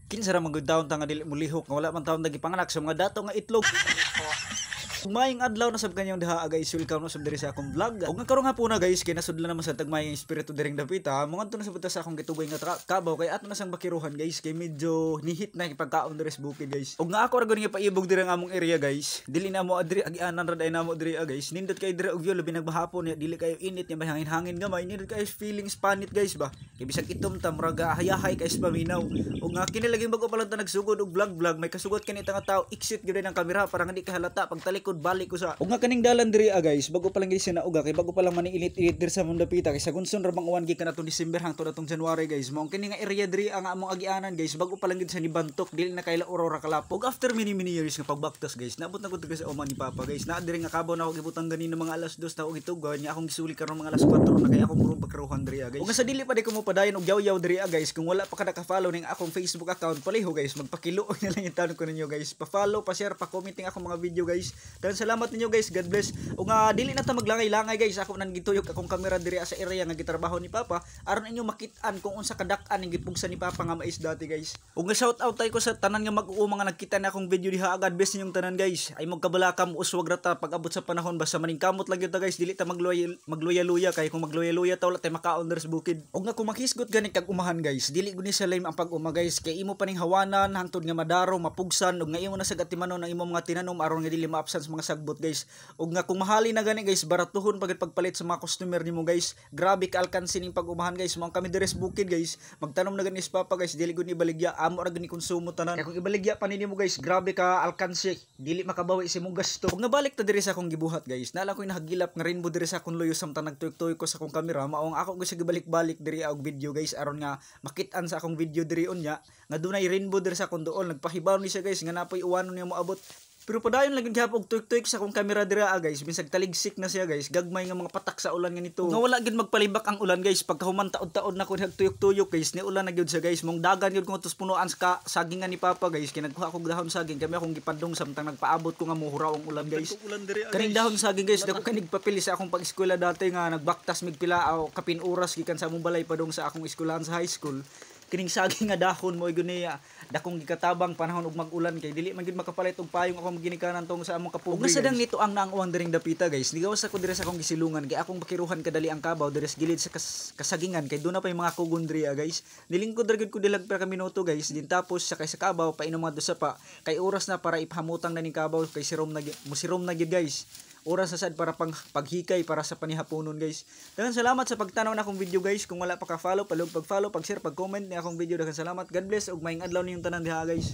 Kinsa ra man gud taon ta nga dili molihok nga wala man taon nagipanganak sa mga dato nga itlog? Maayong adlaw na sab kanyang diha, guys. Welcome na sab diri sa akong vlog. Ug nga karong hapon na, guys, kay nasudlan naman sa tagmay ang espiritu diring dapita. Mangadto na sa sa akong gitubay nga kabaw kay ato na sang bakiruhan, guys, kay medyo nihit na pagkaon diri sa bukid, guys. Ug nga ako ra gud nga paibog diri ang among area, guys. Dili na mo adri agianan ra day namo diri, guys. Nindot kay diri og view, labi nagbahapon niya, dili kayo init niya, may hangin-hangin gamay. Nindot kayo feelings panit, guys, ba. Kay bisag itom ta, murag hayahay kay sa paminaw. Ug nga kini laging bago pa lang ta nagsugod og vlog vlog, may kasugot kini ta nga tao, exit gyud ang kamera para nga di ka halata pagtalikod balik ko sa. Ug nga kaning dalan diri, guys, bago pa lang gid siya nauga kay bago pa lang maniinit-init diri sa among dapita kay sa gunson ra bang uwan gikan atong December hangtod atong January, guys. Mao kini nga area diri ang among agianan, guys, bago pa lang gid siya ni bantok, dili na kayla aurora kalapog. Ug after many many years nga pagbaktas, guys, naabot na gud sa uma ni Papa, guys. Naa diri nga kabaw na ako gibutang ganina mga alas 2 na ako gitugaw nya akong gisuli karon mga alas 4 na kay akong murong pagkaruhan diri, guys. Ug nga sa dili pa di ko mo padayon og yaw-yaw diri, guys, kung wala pa ka naka-follow ning akong Facebook account, paliho, guys, magpakiluoy na lang yung taon ko ninyo, guys. Pa-follow, pa-share, pa-comment ning akong mga video, guys. Daghang salamat ninyo, guys. God bless. Ug nga dili na ta maglangay-langay, guys. Ako nang gituyok akong kamera diri sa area nga gitrabaho ni Papa aron inyo makit-an kung unsa kadak-an ning gipugsa ni Papa nga mais dati, guys. Ug nga shout out tay ko sa tanan nga mag-uuma nga nagkita na akong video diha. God bless ninyong tanan, guys. Ay magkabalaka mo uswag ra ta pag abot sa panahon, basta maningkamot lang gyud ta, guys. Dili ta magluya magluya-luya kay kung magluya-luya ta, wala tay makaon diri sa bukid. Ug nga kung makisgot gani kag umahan, guys, dili gud ni sa lame ang pag-uma, guys, kay imo pa ning hawanan hangtod nga madaro, mapugsan, ug nga imo na sa gatimanon ang imong mga tinanom aron nga dili maapsan sa mga sagbot, guys. Ug nga kung mahali na gani, guys, baratuhon pagid pagpalit sa mga customer nimo, guys. Grabe ka alkansi ning pag-umahan, guys. Mao kami diri sa bukid, guys, magtanom na gani sa Papa, guys, dili gud ni baligya, amo ra gud ni konsumo tanan. Kay kung ibaligya pa nimo, guys, grabe ka alkansi, dili makabawi sa imong gasto. Ug nabalik ta diri sa akong gibuhat, guys. Naala ko nahagilap nga rainbow diri sa akong luyo samtang nagtuyok-tuyok ko sa akong kamera. Mao ang ako gusto gibalik-balik diri og video, guys, aron nga makit-an sa akong video diri unya nga dunay rainbow diri sa akong duol. Nagpahibaw ni siya, guys, nga napoy uwanon niya moabot. Pero padayon lang gihapon og tuyok-tuyok sa akong kamera dira, guys. Bisag taligsik na siya, guys. Gagmay nga mga patak sa ulan nga nito. Nga wala gid magpalibak ang ulan, guys. Pagkahuman taod-taod na ko tuyok-tuyok, guys. Ni ulan na gyud siya, guys. Mong dagan gyud ko tos punuan sa sagingan ni Papa, guys. Kay nagkuha kog dahon saging. Kami akong gipadong samtang nagpaabot ko nga muhuraw ang ulan, guys. Kaning dahon saging, guys, dako kanig papili sa akong pag-eskwela dati nga nagbaktas mig pila o kapin oras gikan sa among balay padung sa akong eskwelahan sa high school. Kining saging nga dahon mo gyud niya dakong gikatabang panahon og mag-ulan kay dili man gyud makapalit og payong akong ginikanan tong sa among kapobre. Ug nasadang nito ang naanguang diring dapita, guys. Nigawas ako diri sa akong gisilungan kay akong bakiruhan kadali ang kabaw diri sa gilid sa kasagingan kay doon na pa yung mga kugon diri, guys. Nilingkod ra gyud ko dilag pila ka minuto, guys. Din tapos sakay sa kabaw painom mga dusa pa kay oras na para ipahamutang na ning kabaw kay sirom na musirom na gyud, guys. Oras na sad para pang paghikay para sa panihaponon, guys. Daghang salamat sa pagtanaw na akong video, guys. Kung wala pa ka follow, palug pag-follow, pag-share, pag-comment ni akong video. Daghang salamat. God bless ug maayong adlaw ninyong tanan diha, guys.